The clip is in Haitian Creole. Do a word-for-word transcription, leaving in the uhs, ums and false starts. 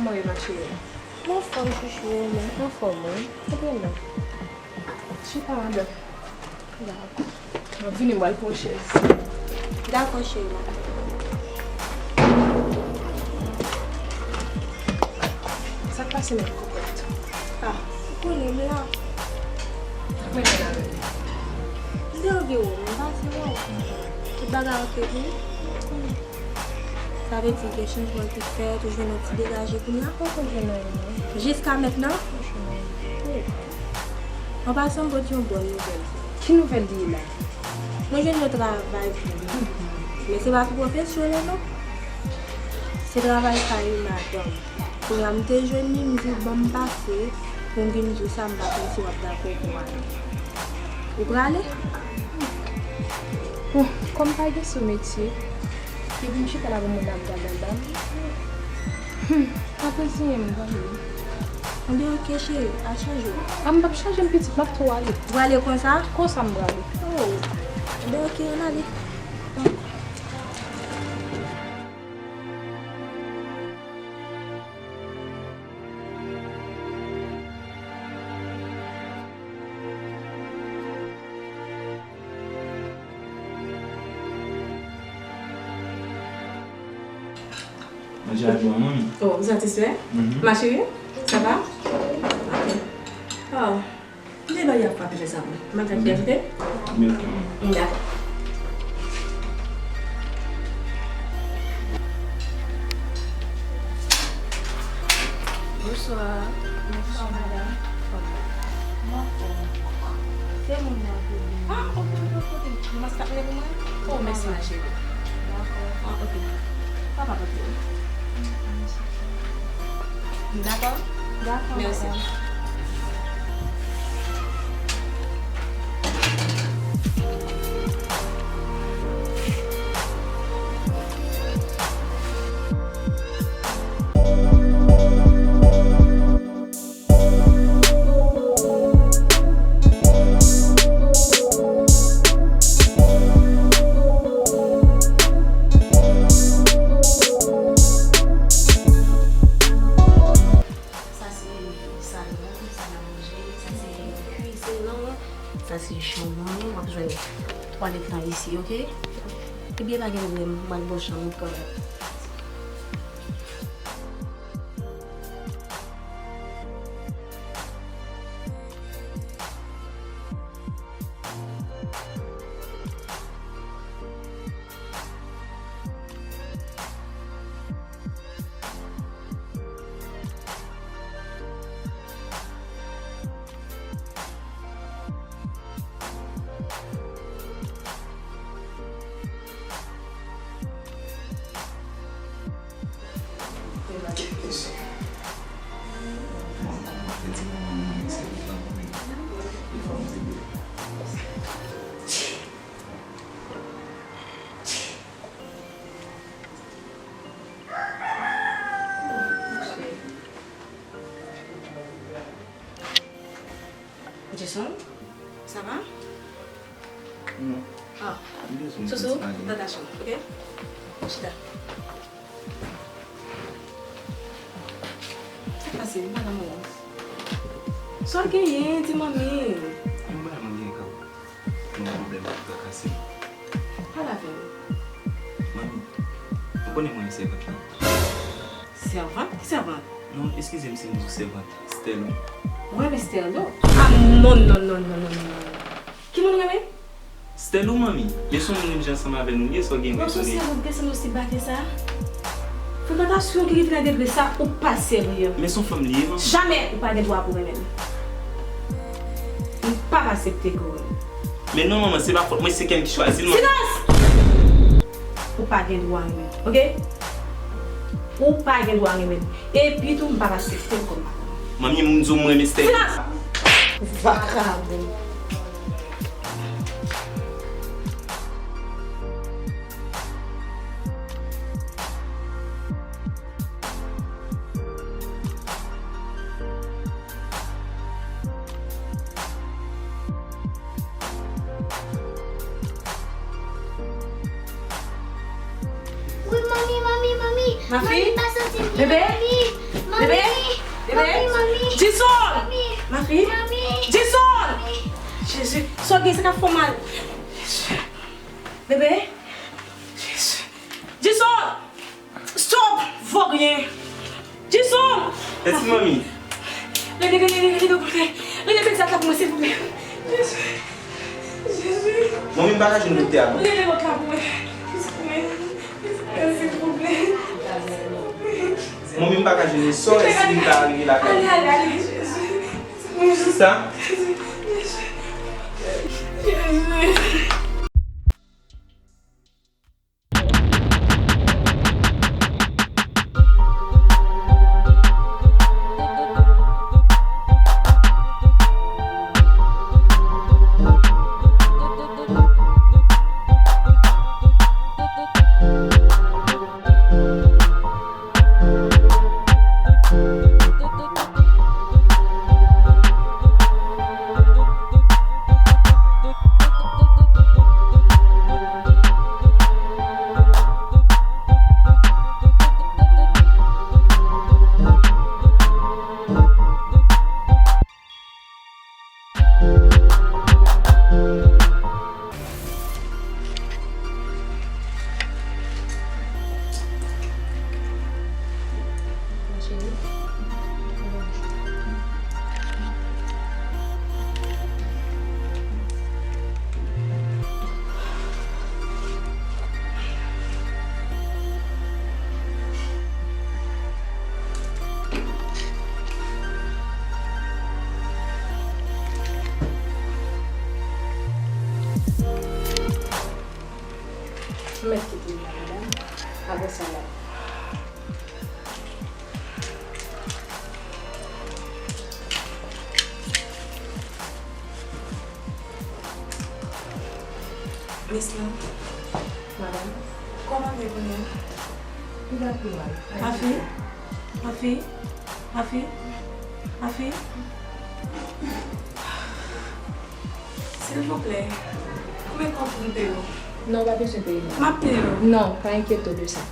Kòman w ye, ma chérie? M anfòm, chouchou, e ou menm? M anfòm, wi. Antre non. Chita, madanm. Dakò. M ap vini, m pral pran yon chèz. Dakò, cheri, m ap. Sa k pase, mèt Kokòt? Ah, ou konnen m la. Mwen la avè w. M te anviwon, m pase wè w. Tout bagay oke pou ou? Sa vle di gen chanjman ki fèt, ou jwenn yon ti degaje kounye a? Poko jwenn anyen, non. Jiska mentnan? Poko jwenn anyen. Wi. An pasan, m pote yon bòn nouvèl pou ou. Ki nouvèl li ye la? Mwen jwenn yon travay pou ou. Men se pa pou pwofesyonèl, non. Se travay kay yon madanm. Kounye a m te jwenn li, m di, "Ban m pase pou m vin di w sa, m pa konn si w ap dakò pou w ale." Ou prale? Bon, kòm pa gen sou metye, epi m chita la pou moun ap gad anba m. Hmm, pa reziyen m, m prale. Enben, oke, cheri, al chanje w. A, m p ap chanje m, pitit, m ap tou ale. Ou prale konsa? Konsa m prale. Oh, enben, oke, ann ale. Manje a bon, manmi. Oh, ou satisfè? Mhm. Ma chérie, ça va? Ok. Oh. M te bay ap frape lè sa pou. Mwen ka ki ajoute? Milk, manmi. Dakò. Bonswa. Bonswa, madanm. Kòman? Mwen anfòm. Se moun nan ki vin. Ah, ok, ok, ok, ok. Mas k ap mennen pou mwen? Oh, mèsi, ma chérie. Dakò. Ah, ok. Papa, papa. Dakò? Dakò, madanm. Mèsi. Sa se salon, sa n ap manje, sa se kwizen an, sa se chanm nan, w ap jwenn twalèt lan isi, oke? Ebyen, pa gen pwoblèm, m pral ba w chanm ou kanmenm. Jason, ça va? Non. Ah. Soso, dans ta chambre, ok? Chita. Sa k pase? M pa nan moman. Sa w genyen, di manmi. Yon bagay mwen gen kòb. Yon pwoblèm k ap trakase m. Pale avè m. Manmi, ou konnen mwen se sèvant lan. Sèvant? Ki sèvant? Non, eskize m si m di w sèvant. Stèlo. Ou renmen Stèlo? Ah, non, non, non. Ki moun ou renmen? Stèlo, manmi. Men se yon moun menm jan ansanm avè nou li ye, sa w gen pou etone. Bon, se yon sèvant, desann osi ba ke sa. Frekantasyon ki rive nan degre sa, ou pa serye. Men se yon fanm li ye, manmi. Jamè ou pa gen dwa pou renmen m. M p ap aksepte ke w renmen m. Men non, manman, se pa fòt mwen, se kè m ki chwazi l, manmi. Silans! Ou pa gen dwa renmen m, oke? Ou pa gen dwa renmen m. Epi tou, m p ap aksepte l kòm madanm. Manmi, m di w m renmen Stèlo. Silans! Vakabon. Wi, manmi, manmi, manmi. Ma fille? Manmi, pa soti byen, manmi. Bébé? Manmi. Bebe! Bebe! Mami, mami! Jason! Mami! Ma fille! Mami! Jason! Mami! Jezi, sa w gen, sa k ap fè w mal? Jezi! Bebe! Jezi! Jason! Stop! Vòryen! Jason! Mèsi, manmi. Rele, rele, rele, rele, rele, rele peti sa pou mwen, silvouplè. Jezi! Jezi! Manmi, m pa ka jwenn doktè a, non? Rele lòt la pou mwen. Silvouplè. Silvouplè, silvouplè. Manmi, m pa ka jwenn li. Sa w wè si m ta rive lakay? Ale, ale, ale, Jezi. Sa? Jezi. Ou mèt kite l la, madanm. Apre sa, l ap Miss Love. Madanm. Kòman w ye kounye a? Li pa pi mal. Mafi? Mafi? Mafi? Mafi? Silvouplè, konbyen tan pou m peye w? Non, w pa bezwen peye non. M ap peye w. Non, pa enkyete w de sa.